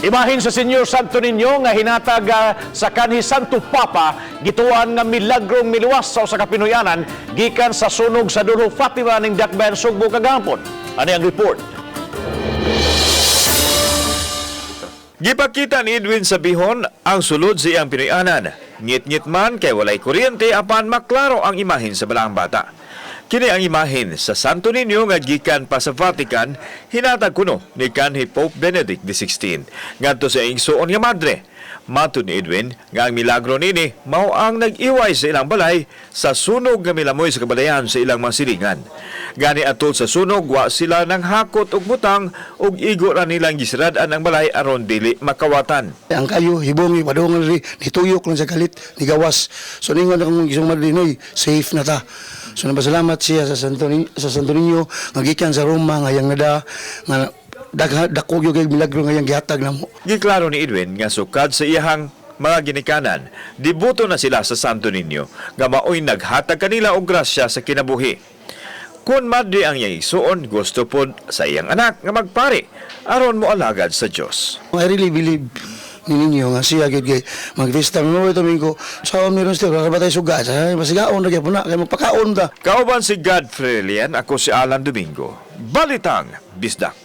Imahin sa Senyor Santo Niño nga hinatag sa kanhi Santo Papa gituan nga milagrong miluwas sa usa ka Pinoyanan gikan sa sunog sa Dulho Fatima ning Dakbayan Sugbo kagahapon. Ani ang report. Gipakita ni Edwin sa bihon ang sulod sa iyang Pinoyanan. Ngit-ngit man kay walay kuryente apan maklaro ang imahin sa balaang bata. Kini ang imahin sa Santo Niño nga gikan pa sa Vatican, hinatag kuno ni kanhi Pope Benedict XVI ngadto sa igsuon nga madre. Matud ni Edwin nga ang milagro nini mao ang nag-iway sa ilang balay sa sunog nga milamoy sa kabalayan sa ilang mga silingan. Gani atol sa sunog, wa sila nang hakot og butang ug igo ra nilang gisirad-an ang balay aron dili makawatan. Ang kayo, hibongi, padungan rin, nituyok lang sa galit, nigawas. So ningon akong isang madrinoy, safe na ta. So napasalamat siya sa Santo Niño, nga gikan sa Roma, nga yang nada, nga dako gyud kay milagro nga yang gihatag namo. Giklaro ni Edwin nga sukad sa iyahang mga ginikanan, deboto na sila sa Santo Niño nga maoy naghatag kanila og grasya sa kinabuhi. Kung madre ang iyang igsuon, gusto pod sa iyang anak nga magpari aron moalagad sa Dios. I really believe ni ninyo nga siya gyud kay magfesta mo ito Domingo sa meron still ba tayo suga sa masigaon ra gyud na kay magpakaon ta. Kauban si Godfrey Lian, ako si Alan Domingo. Balitang Bisdak.